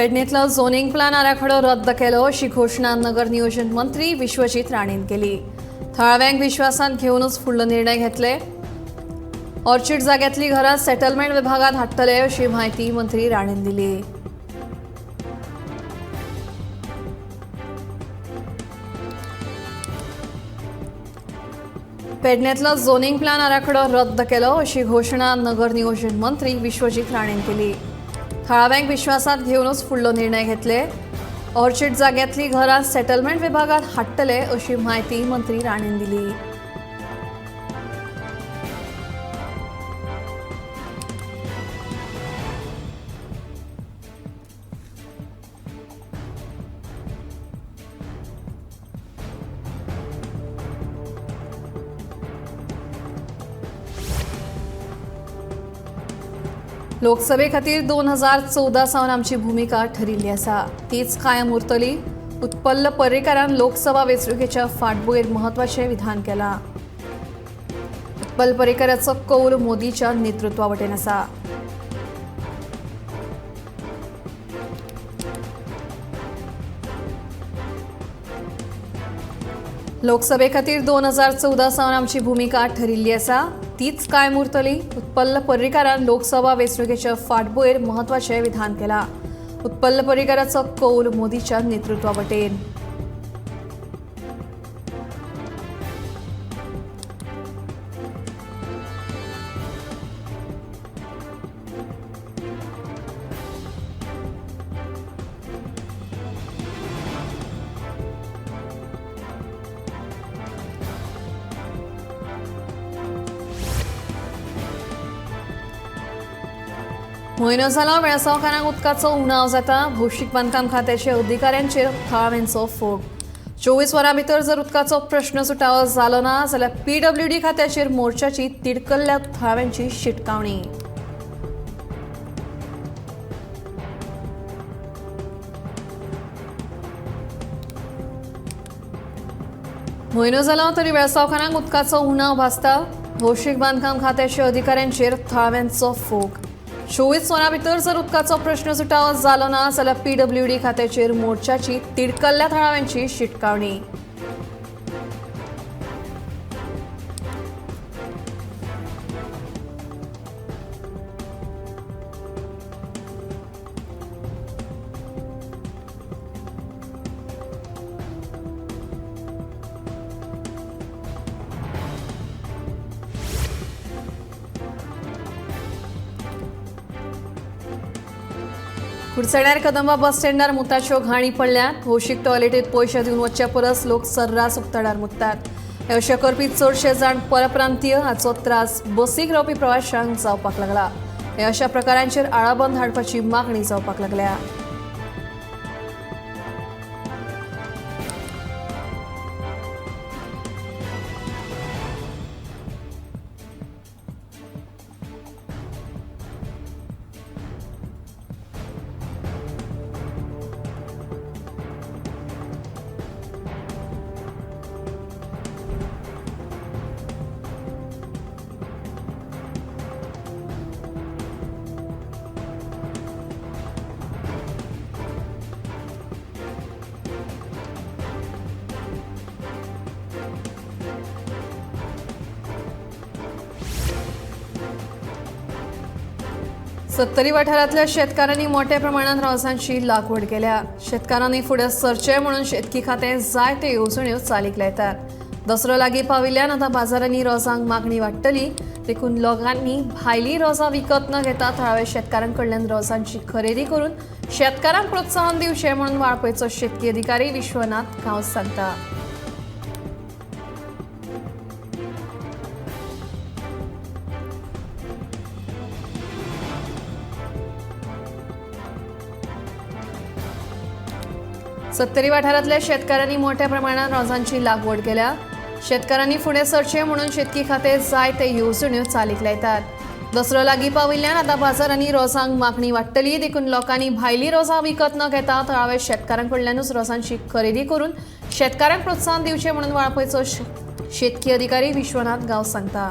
पेडणेतलो zoning plan आराखडो रद्द केलो अशी घोशणा नगर नियोजन मंत्री विश्वजीत राणेन केली. थळाव्यांक विश्वासांत घेवनूच फुडलो निर्णय घेतले. ऑर्चिड जाग्यांतली घरां सेटलमेंट विभागात हाडटले अशी म्हायती मंत्री राणेन दिली. पेडणेतलो झोनिंग प्लान आराखडो रद्द केलो अशी घोशणा नगर नियोजन मंत्री विश्वजीत राणेन केली. थळाव्यांक विश्वासांत घेवनूच फुडलो निर्णय घेतले. ऑर्चिड जाग्यांतली घरां सेटलमेंट विभागात हाडटले अशी म्हायती मंत्री राणेन दिली. लोकसभे खातीर 2014 सावन आमची भूमिका ठरिल्ली आसा, तीच कायम उरतली. उत्पल्ल पर्रीकारान लोकसभा वेंचणुकेच्या फाटभुंयेर म्हत्वाचें विधान केलां. उत्पल पर्रीकाराचो कौल मोदीच्या नेतृत्वा वटेन आसा. लोकसभे खातीर 2014 सावन आमची भूमिका ठरिल्ली आसा, तीच कायम उरतली. उत्पल्ल पर्रीकारान लोकसभा वेंचणुकेच्या फाटभुंयेर म्हत्वाचें विधान केलां. उत्पल्ल पर्रीकाराचो कौल मोदीच्या नेतृत्वा वटेन. म्हयनो जाला वेळसांवकारांक उदकाचो उणाव जाता. भौशीक बांदकाम खात्याचे अधिकाऱ्यांचेर थळाव्यांचो फोग. 24 वरां भितर जर उदकाचो प्रश्न सुटावो जालो ना जाल्यार पीडब्ल्यूडी खात्याचेर मोर्चाची तिडकल्ल्या थळाव्यांची शिटकावणी. म्हयनो जाला तरी वेळसांवकारांक उदकाचो उणाव भासता. भौशीक बांदकाम खात्याचे अधिकाऱ्यांचेर थळाव्यांचो फोग. 24 वरां भितर जर उदकाचो प्रश्न सुटावो जालो ना जाल्यार पीडब्ल्यूडी खात्याचेर मोर्चाची तिडकल्ल्या थळाव्यांची शिटकावणी. कुडचड्यार कदंबा बस स्टँडार मुताच्यो घाणी पडल्यात. भौशीक टॉयलेटीत पयशे दिवन वचचे परस लोक सर्रास उक्ताडार मुततात. हे अशें करपी चडशे जाण परप्रांतीय. हाचो त्रास बसीक रावपी प्रवाशांक जावपाक लागला. हे अशा प्रकारांचेर आळाबंद हाडपाची मागणी जावपाक लागल्या. सत्तरी वाठारांतल्या शेतकारांनी मोठ्या प्रमाणात रोजांची लागवड केल्या. शेतकारांनी फुडें सरचें म्हणून शेतकी खातें जायत्यो येवजण्यो चालीक लायतात. दसरो लागीं पाविल्ल्यान आतां बाजारांनी रोजांक मागणी वाडटली, देखून लोकांनी भायली रोजां विकत न घेता थळाव्या शेतकारां कडल्यान रोजांची खरेदी करून शेतकारांक प्रोत्साहन दिवचें म्हणून वाळपयचो शेतकी अधिकारी विश्वनाथ गांवस सांगता. सत्तरी वाठारांतल्या शेतकारांनी मोठ्या प्रमाणात रोजांची लागवड केल्या. शेतकारांनी फुडें सरचें म्हणून शेतकी खातें जायते येवजण्यो चालीक लायतात. दसरो लागीं पाविल्ल्यान आतां बाजारांनी रोजांक मागणी वाडटली, देखून लोकांनी भायली रोजां विकत न घेता थळाव्या शेतकारां कडल्यानूच रोजांची खरेदी करून शेतकारांक प्रोत्साहन दिवचें म्हणून वाळपयचो शेतकी अधिकारी विश्वनाथ गांवस सांगता.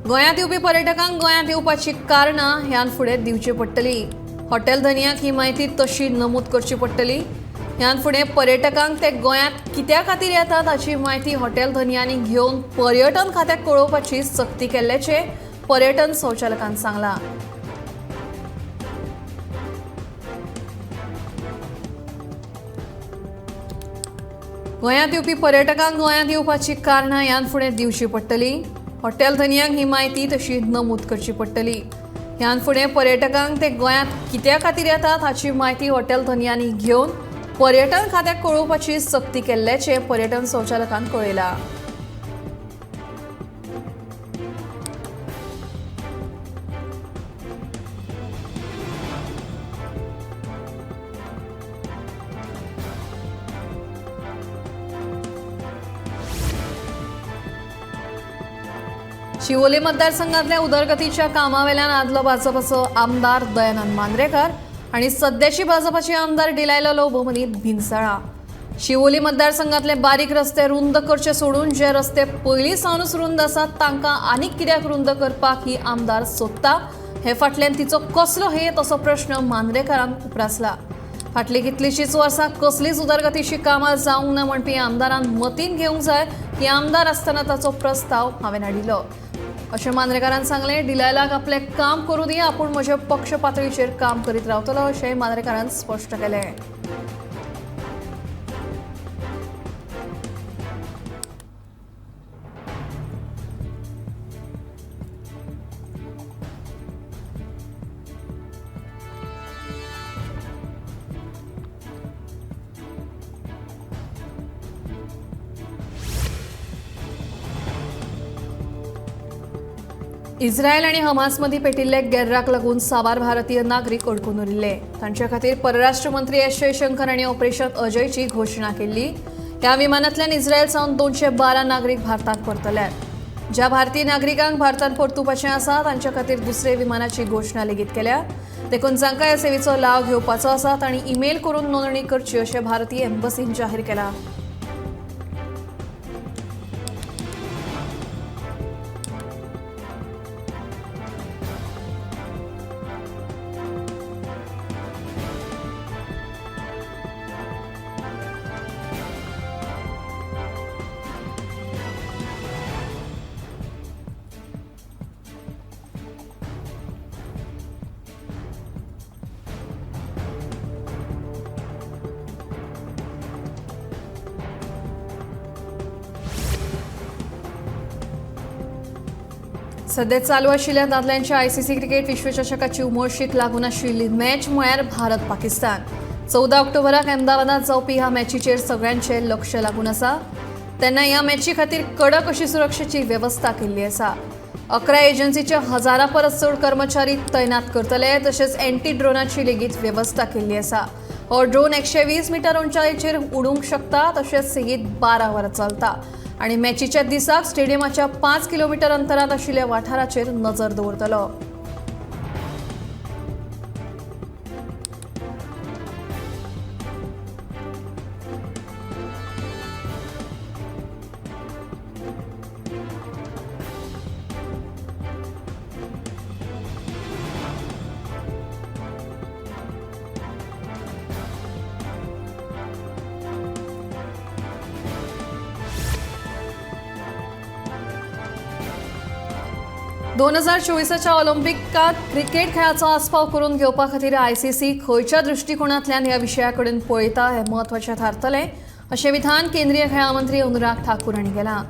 गोंयांत येवपी पर्यटकांक गोंयांत येवपाची कारणां ह्यान फुडें दिवची पडटली. हॉटेल धनयांक ही म्हायती तशी नमूद करची पडटली. ह्यान फुडें पर्यटकांक ते गोंयांत कित्या खातीर येतात हाची म्हायती हॉटेल धनयांनी घेवन पर्यटन खात्याक कळोवपाची सक्ती केल्ल्याचें पर्यटन संचालकान सांगलां. गोंयांत येवपी पर्यटकांक गोंयांत येवपाची कारणां ह्यान फुडें दिवची पडटली. हॉटेल धनयांक ही म्हायती तशी नमूद करची पडटली. ह्यान फुडें पर्यटकांक ते गोंयांत कित्या खातीर येतात हाची म्हायती हॉटेल धनयांनी घेवन पर्यटन खात्याक कळोवपाची सक्ती केल्ल्याचें पर्यटन संचालकान कळयलां. शिवोले मतदारसंघातल्या उदरगतीच्या कामावेल्यान आदलो भाजपाचो आमदार दयानंद मांद्रेकर आनी सद्याची भाजपाची आमदार डिलायला लोबो मदीं भिनसळा. शिवोली मतदारसंघातले बारीक रस्ते रुंद करचे सोडून जे रस्ते पयलीं सावनूच रुंद आसात तांकां आनीक कित्याक रुंद करपाक ही आमदार सोदता हे फाटल्यान तिचो कसलो हेत असो प्रश्न मांद्रेकरान उप्रासला. फाटलीं कितलींशींच वर्सां कसलीच उदरगतीची कामां जावंक ना म्हणपी आमदारान मतीन घेवंक जाय की आमदार आसतना ताचो प्रस्ताव हांवें हाडिल्लो अशें मांद्रेकारान सांगलें. डिलायलाक आपलें काम करूं दी, आपूण म्हजे पक्ष पातळीचेर काम करीत रावतलो अशें मांद्रेकारान स्पश्ट केलें. इस्रायल आनी हमास मदीं पेटिल्ले गेर्राक लागून साबार भारतीय नागरीक अडकून उरिल्ले. तांचे खातीर परराष्ट्र मंत्री एस जयशंकर हांणी ऑपरेशन अजयची घोशणा केल्ली. ह्या विमानांतल्यान इस्रायल सावन 212 नागरीक भारतांत परतल्यात. ज्या भारतीय नागरिकांक भारतांत परतुपाचें आसा तांचे खातीर दुसरे विमानाची घोशणा लेगीत केल्या. देखून जांकां ह्या सेवेचो लाव घेवपाचो आसा तांणी ईमेल करून नोंदणी करची अशें भारतीय एम्बसीन जाहीर केलां. सध्या चालू आशिल्ल्या दादल्यांच्या आयसीसी क्रिकेट विश्वचषकाची उमळशीक लागून आशिल्ली मॅच म्हळ्यार भारत पाकिस्तान. 14 ऑक्टोबराक अहमदाबादांत जावपी ह्या मॅचीचेर सगळ्यांचें लक्ष लागून आसा. तेन्ना ह्या मॅची खातीर कडक अशी सुरक्षेची वेवस्था केल्ली आसा. 11 एजन्सीचे हजारां परस चड कर्मचारी तैनात करतले. तशेंच एंटी ड्रोनाची लेगीत वेवस्था केल्ली आसा. हो ड्रोन 120 मिटर उंचायेचेर उडूंक शकता. तशेंच सेगीत 12 वरां चलता आनी मॅचीच्या दिसाक स्टेडियमाच्या 5 किलोमिटर अंतरांत आशिल्ल्या वाठाराचेर नजर दवरतलो. दोन 2024च्या ऑलिम्पिकात क्रिकेट खेळाचो आस्पाव करून घेवपा खातीर आयसीसी खंयच्या दृश्टिकोणांतल्यान ह्या विशया कडेन पळयता हें म्हत्वाचें थारतलें अशें विधान केंद्रीय खेळां मंत्री अनुराग ठाकूर हांणी केलां.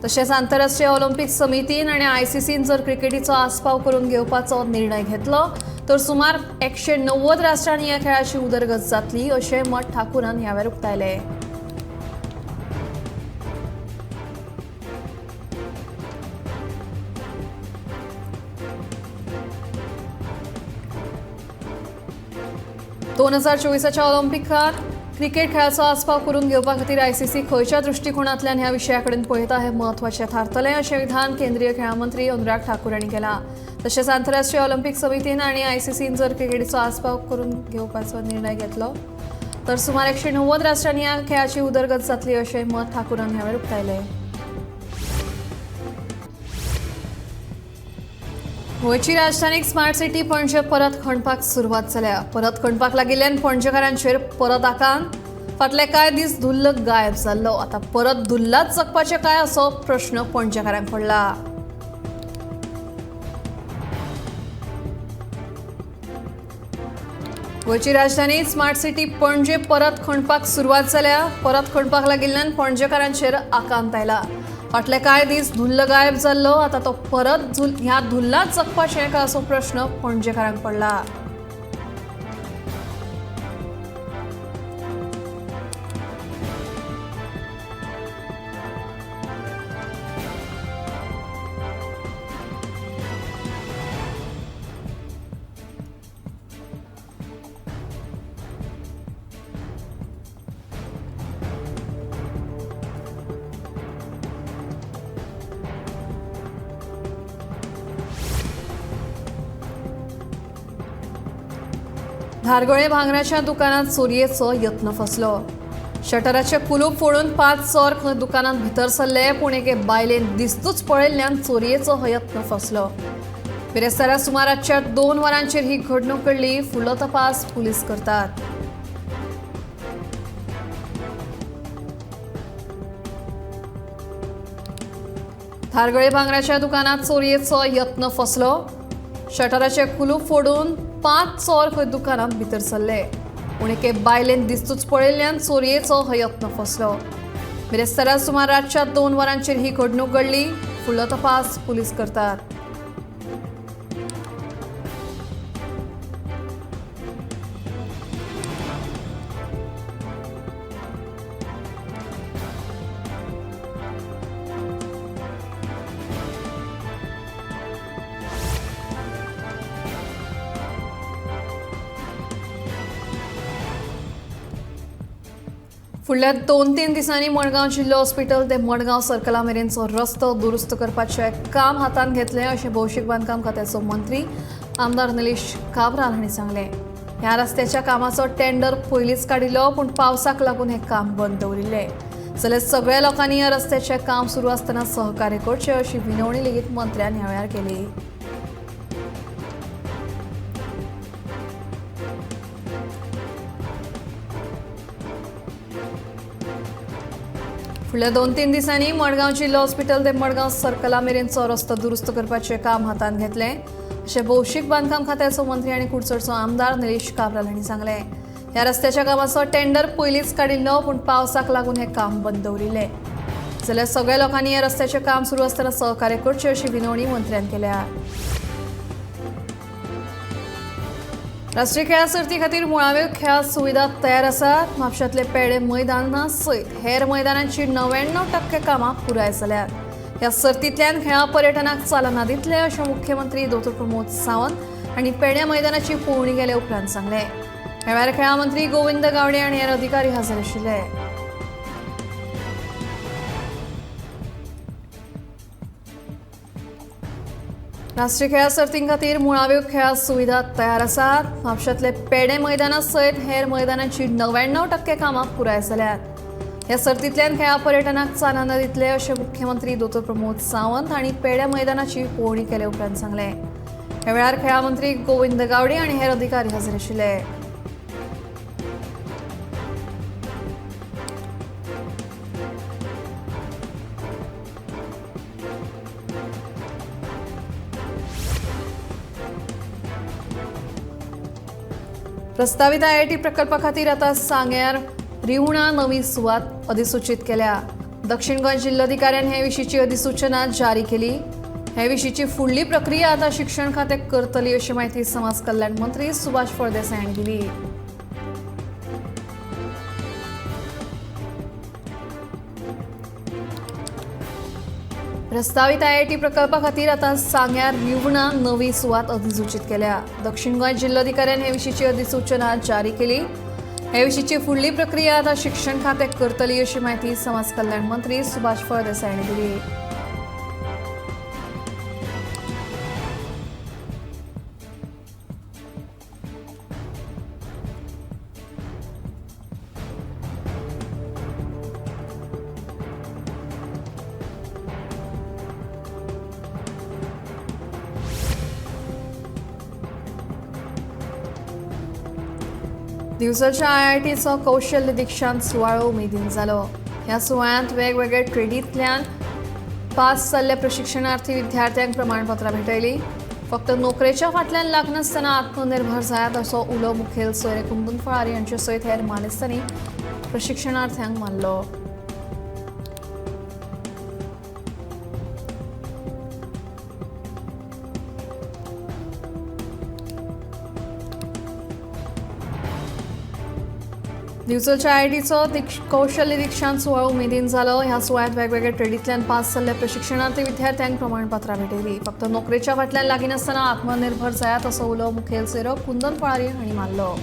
तशेंच आंतरराष्ट्रीय ऑलिम्पिक समितीन आनी आयसीसीन जर क्रिकेटीचो आस्पाव करून घेवपाचो निर्णय घेतलो तर सुमार 190 राष्ट्रांनी ह्या खेळाची उदरगत जातली अशें मत ठाकूरान ह्या वेळार उक्तायलें. दोन 2024च्या ऑलिम्पिकात क्रिकेट खेळाचो आस्पाव करून घेवपा खातीर आयसीसी खंयच्या दृश्टिकोणांतल्यान ह्या विशया कडेन पळयता हें म्हत्वाचें थारतलें अशें विधान केंद्रीय खेळां मंत्री अनुराग ठाकूर हांणी केलां. तशेंच आंतरराष्ट्रीय ऑलिम्पिक समितीन आनी आयसीसीन जर क्रिकेटीचो आस्पाव करून घेवपाचो निर्णय घेतलो तर सुमार 190 राष्ट्रांनी ह्या खेळाची उदरगत जातली अशें मत ठाकूरान ह्या वेळार उक्तायलें. गोंयची राजधानी स्मार्ट सिटी पणजे परत खणपाक सुरवात जाल्या. परत खणपाक लागिल्ल्यान पणजेकारांचेर परत आकांत. फाटले कांय दीस धुल्ल गायब जाल्लो, आतां परत धुल्लाच जगपाचें काय असो प्रश्न पणजेकारांक पडला. गोंयची राजधानी स्मार्ट सिटी पणजे परत खणपाक सुरवात जाल्या. परत खणपाक लागिल्ल्यान पणजेकारांचेर आकांत आयला. फाटले कांय दीस धुल्ल गायब जाल्लो, आतां तो परत ह्या धुल्लाच जगपाचें काय असो प्रश्न पणजेकारांक पडला. धारगळे भांगराच्या दुकानात चोरयेचो यत्न फसलो. शटराचे कुलूप फोडून 5 चोर खंय दुकानात भितर सरले, पूण एके बायलेन दिस्तूच पळयल्ल्यान चोरयेचो हो यत्न फसलो. बिरेस्तारा सुमार रातच्या 2 वरांचेर ही घडणूक घडली. फुडलो तपास पुलीस करतात. धारगळे भांगराच्या दुकानात चोरयेचो यत्न फसलो. शटराचे कुलूप फोडून 5 चोर खंय दुकानात भितर सरले, पूण एके बायलेन दिस्तूच पळयल्ल्यान चोरयेचो हो यत्न फसलो. बिरेस्तारा सुमार रातच्या 2 वरांचेर ही घडणूक घडली. फुडलो तपास पुलीस करतात. फुडल्या 2-3 दिसांनी मडगांव जिल्लो हॉस्पिटल ते मडगांव सर्कला मेरेनचो रस्तो दुरुस्त करपाचें काम हातांत घेतलें अशें भौशीक बांदकाम खात्याचो मंत्री आमदार निलेश काब्राल हांणी सांगलें. ह्या रस्त्याच्या कामाचो टेंडर पयलींच काडिल्लो, पूण पावसाक लागून हें काम बंद दवरिल्लें. जाल्यार सगळ्या लोकांनी ह्या रस्त्याचें काम सुरू आसतना सहकार्य करचें अशी विनवणी लेगीत मंत्र्यान ह्या वेळार केली. फुडल्या 2-3 दिसांनी मडगांव जिल्लो हॉस्पिटल ते मडगांव सर्कला मेरेनचो रस्तो दुरुस्त करपाचें काम हातांत घेतलें अशें भौशीक बांदकाम खात्याचो मंत्री आनी कुडचडचो आमदार निलेश काब्राल हांणी सांगलें. ह्या रस्त्याच्या कामाचो टेंडर पयलींच काडिल्लो, पूण पावसाक लागून हें काम बंद दवरिल्लें. जाल्यार सगळ्या लोकांनी ह्या रस्त्याचें काम सुरू आसतना सहकार्य करचें अशी विनवणी मंत्र्यान केल्या. राष्ट्रीय खेळां सर्ती खातीर मुळाव्यो खेळां सुविधा तयार आसात. म्हापशांतले पेडे मैदाना सयत हेर मैदानांची 99% कामां पुराय जाल्यात. ह्या सर्तींतल्यान खेळां पर्यटनाक चालना दितले अशें मुख्यमंत्री दोतोर प्रमोद सावंत हांणी पेड्या मैदानाची पळोवणी केले उपरांत सांगलें. ह्या वेळार खेळां मंत्री गोविंद गावडे आनी हेर अधिकारी हजर आशिल्ले. राष्ट्रीय खेळां सर्तीं खातीर मुळाव्यो खेळां सुविधा तयार आसात. म्हापशांतले पेडे मैदाना सयत हेर मैदानांची 99% कामां पुराय जाल्यात. ह्या सर्तींतल्यान खेळां पर्यटनाक चालना दितले अशें मुख्यमंत्री दोतोर प्रमोद सावंत हांणी पेड्या मैदानाची पळोवणी केले उपरांत सांगलें. ह्या वेळार खेळां मंत्री गोविंद गावडे आनी हेर अधिकारी हजर आशिल्ले. प्रस्तावित आयआयटी प्रकल्पा खातीर आतां सांग्यार रिवणा नवी सुवात अधिसूचित केल्या. दक्षिण गोंय जिल्लोधिकाऱ्यान हे विशींची अधिसूचना जारी केली. हे विशींची फुडली प्रक्रिया आतां शिक्षण खातें करतली अशी माहिती समाज कल्याण मंत्री सुभाष फळदेसाय हांणी दिली. प्रस्तावित आयआयटी प्रकल्पा खातीर आतां सांग्यार रिवणा नवी सुवात अधिसूचित केल्या. दक्षिण गोंय जिल्लोधिकाऱ्यान हे विशींची अधिसूचना जारी केली. हे विशींची फुडली प्रक्रिया आतां शिक्षण खातें करतली अशी माहिती समाज कल्याण मंत्री सुभाष फळदेसाय हांणी दिली. दिवचलच्या आयआयटीचो कौशल्य दीक्षांत सुवाळो उमेदीन जालो. ह्या सुवाळ्यांत वेगवेगळे ट्रेडींतल्यान पास जाल्ल्या प्रशिक्षणार्थी विद्यार्थ्यांक प्रमाणपत्रां भेटयली. फक्त नोकरेच्या फाटल्यान लागनासतना आत्मनिर्भर जायात असो उलो मुखेल सोयरे कुंदन फळारी हांचे सयत हेर मानेस्तांनी प्रशिक्षणार्थ्यांक मारलो. दिवचलच्या आयआयटीचो कौशल्य दीक्षांत सुवाळो उमेदीन जालो. ह्या सुवाळ्यांत वेगवेगळ्या ट्रेडींतल्यान पास जाल्ल्या प्रशिक्षणार्थी विद्यार्थ्यांक प्रमाणपत्रां भेटयली. फक्त नोकरेच्या फाटल्यान लागीनासतना आत्मनिर्भर जायात असो उलो मुखेल सोयरो कुंदन फळारी हांणी मारलो.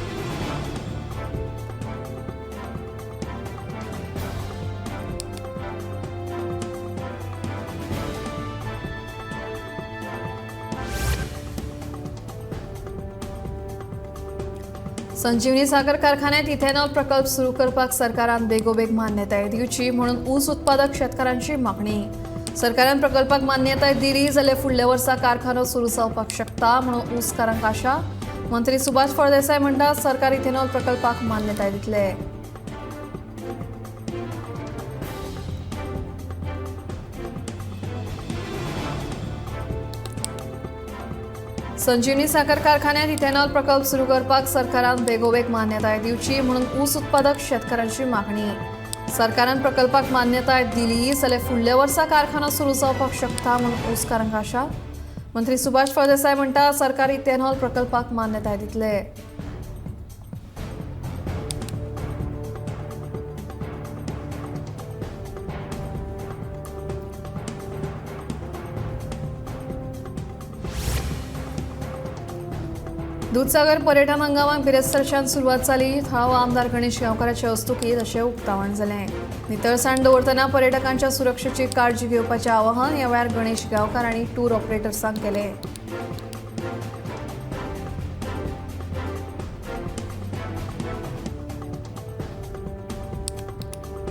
संजीवनी साखर कारखान्यात इथेनॉल प्रकल्प सुरू करपाक सरकारान बेगोबेग मान्यताय दिवची म्हणून ऊस उत्पादक शेतकारांची मागणी. सरकारान प्रकल्पाक मान्यताय दिली जाल्यार फुडल्या वर्सा कारखानो सुरू जावपाक शकता म्हणून ऊसकारांक आशा. मंत्री सुभाष फळदेसाय म्हणटात सरकार इथेनॉल प्रकल्पाक मान्यताय दितले. संजीवनी साखर कारखान्यात इथेनॉल प्रकल्प सुरू करपाक सरकारान बेगोबेग मान्यताय दिवची म्हणून ऊस उत्पादक शेतकारांची मागणी. सरकारान प्रकल्पाक मान्यताय दिली जाल्यार फुडल्या वर्सा कारखानो सुरू जावपाक शकता म्हणून ऊसकारांक आशा. मंत्री सुभाष फळदेसाय म्हणटात सरकार इथेनॉल प्रकल्पाक मान्यताय दितले. दुधसागर पर्यटन हंगामाक बिरेस्तारच्यान सुरवात जाली. थळावो आमदार गणेश गांवकाराचे हस्तुकीं तशें उक्तावण जालें. नितळसाण दवरतना पर्यटकांच्या सुरक्षेची काळजी घेवपाचें आवाहन ह्या वेळार गणेश गांवकार आनी टूर ऑपरेटर्सांक केलें.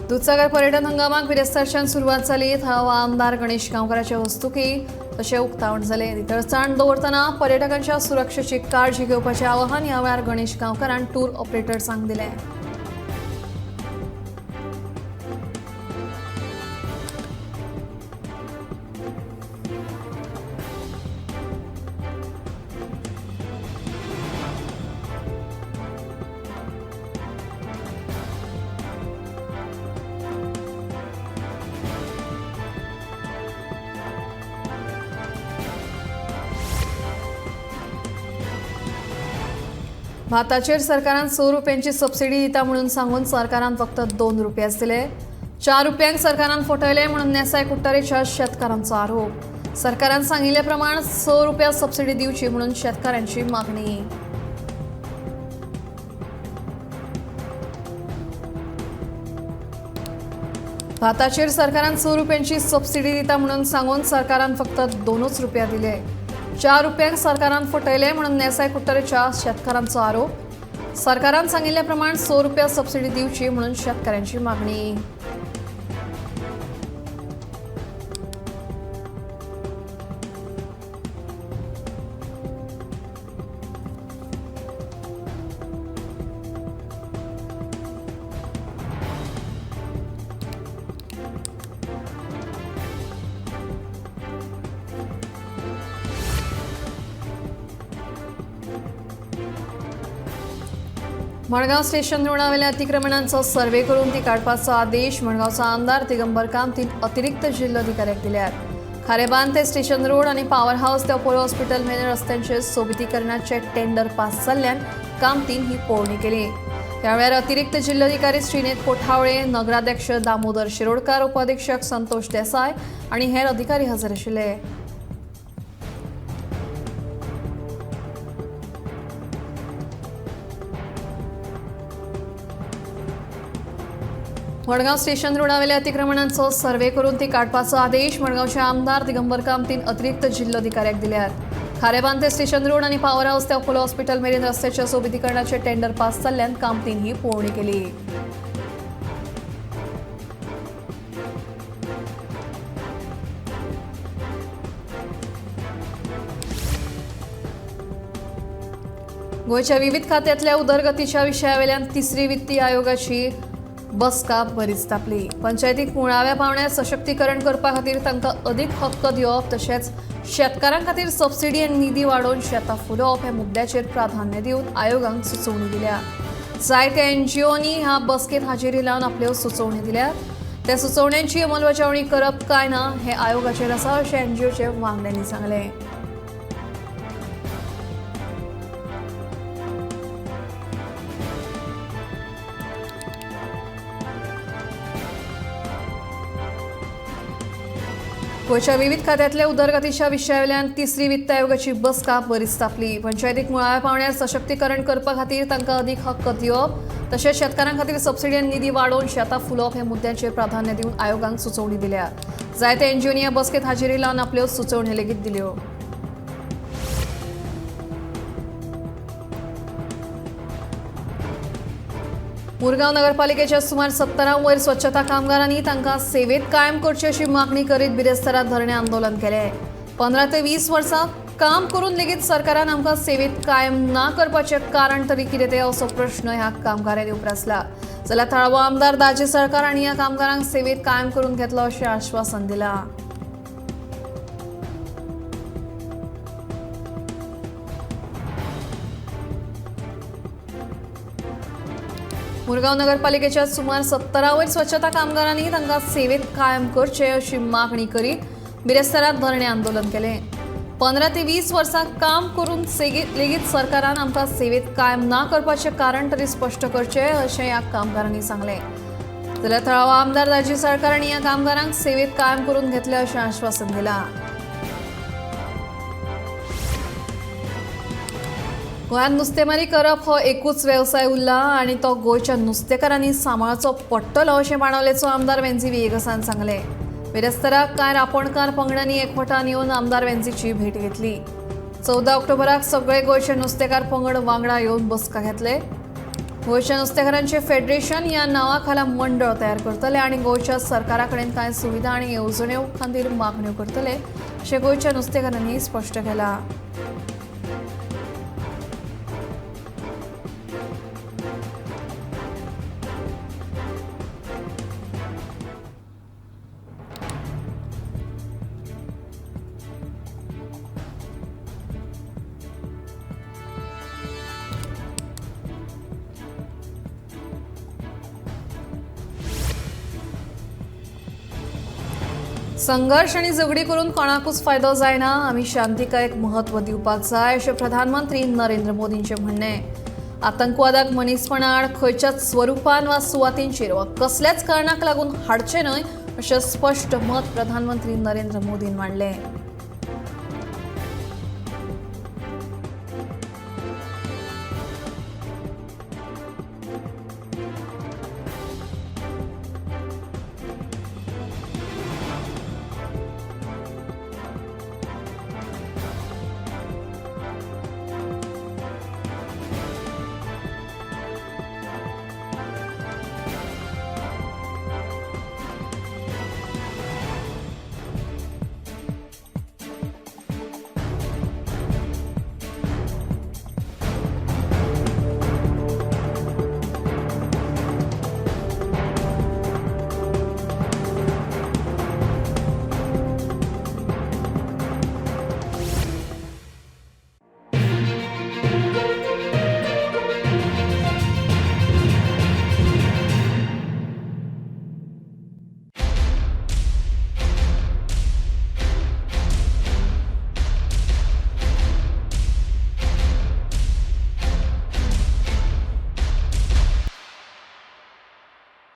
दुधसागर पर्यटन हंगामाक बिरेस्तारच्यान सुरवात जाली. थळावो आमदार गणेश गांवकाराचे हस्तुकीं तशें उक्तावण जालें. नितळसाण दवरतना पर्यटकांच्या सुरक्षेची काळजी घेवपाचें आवाहन ह्या वेळार गणेश गांवकारान टूर ऑपरेटर्सांक दिलें. भाताचेर सरकारान 100 रुपयांची सबसिडी दिता म्हणून सांगून सरकारान फक्त 2 रुपयाच दिले. 4 रुपयांक सरकारान फटयले म्हणून नेसाय कुट्टारेच्या शेतकारांचो आरोप. सरकारान सांगिल्ले प्रमाण 100 रुपया सबसिडी दिवची म्हणून शेतकारांची मागणी. भाताचेर सरकारान 100 रुपयांची सबसिडी दिता म्हणून सांगून सरकारान फक्त 2 रुपया दिले. 4 रुपयांक सरकारान फटयले म्हणून नेसाय कुट्टारेच्या शेतकारांचो आरोप. सरकारान सांगिल्ले प्रमाण 100 रुपया सबसिडी दिवची म्हणून शेतकऱ्यांची मागणी. मडगांव स्टेशन रोडावेल्या अतिक्रमणांचो सर्वे करून ती काडपाचो आदेश मडगांवचो आमदार दिगंबर कामतीन अतिरिक्त जिल्लोधिकाऱ्याक दिल्यात. खारेबांद ते स्टेशन रोड आनी पावर हावस ते अपोलो हॉस्पिटल मेरेन रस्त्यांचे सोबितीकरणाचे टेंडर पास जाल्ल्यान कामतीन ही पळोवणी केली. ह्या वेळार अतिरिक्त जिल्लोधिकारी श्रीनेत कोठावळे, नगराध्यक्ष दामोदर शिरोडकार, उपाधीक्षक संतोष देसाय आनी हेर अधिकारी हजर आशिल्ले. मडगांव स्टेशन रोडावेल्या अतिक्रमणांचो सर्वे करून ती काडपाचो आदेश मडगांवचे आमदार दिगंबर कामतीन अतिरिक्त जिल्लोधिकाऱ्याक दिल्यात. खारेबांद ते स्टेशन रोड आनी पावर हावस ते अपोलो हॉस्पिटल मेरेन रस्त्याच्या सोबितीकरणाचे टेंडर पास जाल्ल्यान कामतीन ही पळोवणी केली. गोंयच्या विविध खात्यांतल्या उदरगतीच्या विशयावेल्यान तिसरी वित्तीय आयोगाची बसका बरीच तापली. पंचायतीक मुळाव्या पावंड्यार सशक्तीकरण करपा खातीर तांकां अदीक हक्क दिवप तशेंच शेतकारां खातीर सबसिडी आनी निधी वाडोवन शेतां फुलोवप ह्या मुद्द्याचेर प्राधान्य दिवन आयोगान सुचोवणी दिल्या. जायत्या एनजीओनी ह्या बसकेत हाजेरी लावन आपल्यो सुचोवणी दिल्यात. त्या सुचोवण्यांची अंमलबजावणी करप काय ना हे आयोगाचेर आसा अशें एनजीओचे वांगड्यांनी सांगलें. गोंयच्या विविध खात्यांतल्या उदरगतीच्या विशयावेल्यान तिसरी वित्त आयोगाची बसका बरीच तापली. पंचायतीक मुळाव्या पावंड्यार सशक्तीकरण करपा खातीर तांकां अदीक हक्क दिवप तशेंच शेतकारां खातीर सबसिडी आनी निधी वाडोवन शेतां फुलोवप ह्या मुद्द्यांचेर प्राधान्य दिवन आयोगान सुचोवणी दिल्या. जायते एनजीओनी ह्या बसकेत हाजेरी लावन आपल्यो सुचोवण्यो लेगीत दिल्यो. मुरगांव नगरपालिकेच्या सुमार 70 वयर स्वच्छता कामगारांनी तांकां सेवेत कायम करची अशी मागणी करीत बिरेस्तारा धरणें आंदोलन केलें. 15 ते 20 वर्सां काम करून लेगीत सरकारान आमकां सेवेत कायम ना करपाचें कारण तरी कितें तें असो प्रश्न ह्या कामगारांनी उप्रासला. जाल्यार थळावो आमदार दाजी सरकार हांणी ह्या कामगारांक सेवेत कायम करून घेतलो अशें आश्वासन दिलां. मुरगांव नगरपालिकेच्या सुमार 70 वयर स्वच्छता कामगारांनी तांकां सेवेत कायम करचे अशी मागणी करीत बिरेस्तारा धरणें आंदोलन केलें. 15 ते 20 वर्सां काम करून लेगीत सरकारान आमकां सेवेत कायम ना करपाचें कारण तरी स्पश्ट करचें अशें ह्या कामगारांनी सांगलें. जाल्यार थळावो आमदार दाजी सरकार हांणी ह्या कामगारांक सेवेत कायम करून घेतलें अशें आश्वासन दिलां. गोंयांत नुस्तेमारी करप हो एकूच वेवसाय उरला आनी तो गोंयच्या नुस्तेकारांनी सांबाळचो पडटलो अशें बाणावलेचो आमदार वेंझी व्हिएगसान सांगलें. बिरेस्ताराक कांय रापणकार पंगडांनी एकवटान येवन आमदार वेंझीची भेट घेतली. 14 ऑक्टोबराक सगळे गोंयचे नुस्तेकार पंगड वांगडा येवन बसका घेतले. गोंयच्या नुस्तेकारांचे फेडरेशन ह्या नांवा खाला मंडळ तयार करतले आनी गोंयच्या सरकारा कडेन कांय सुविधा आनी येवजण्यो खातीर मागण्यो करतले अशें गोंयच्या नुस्तेकारांनी स्पश्ट केलां. संघर्ष आनी झगडी करून कोणाकूच फायदो जायना, आमी शांतिकायेक म्हत्व दिवपाक जाय अशें प्रधानमंत्री नरेंद्र मोदींचें म्हणणें. आतंकवादाक मनीसपणा आड खंयच्याच स्वरुपान वा सुवातींचेर वा कसल्याच कारणाक लागून हाडचें न्हय अशें स्पश्ट मत प्रधानमंत्री नरेंद्र मोदीन मांडलें.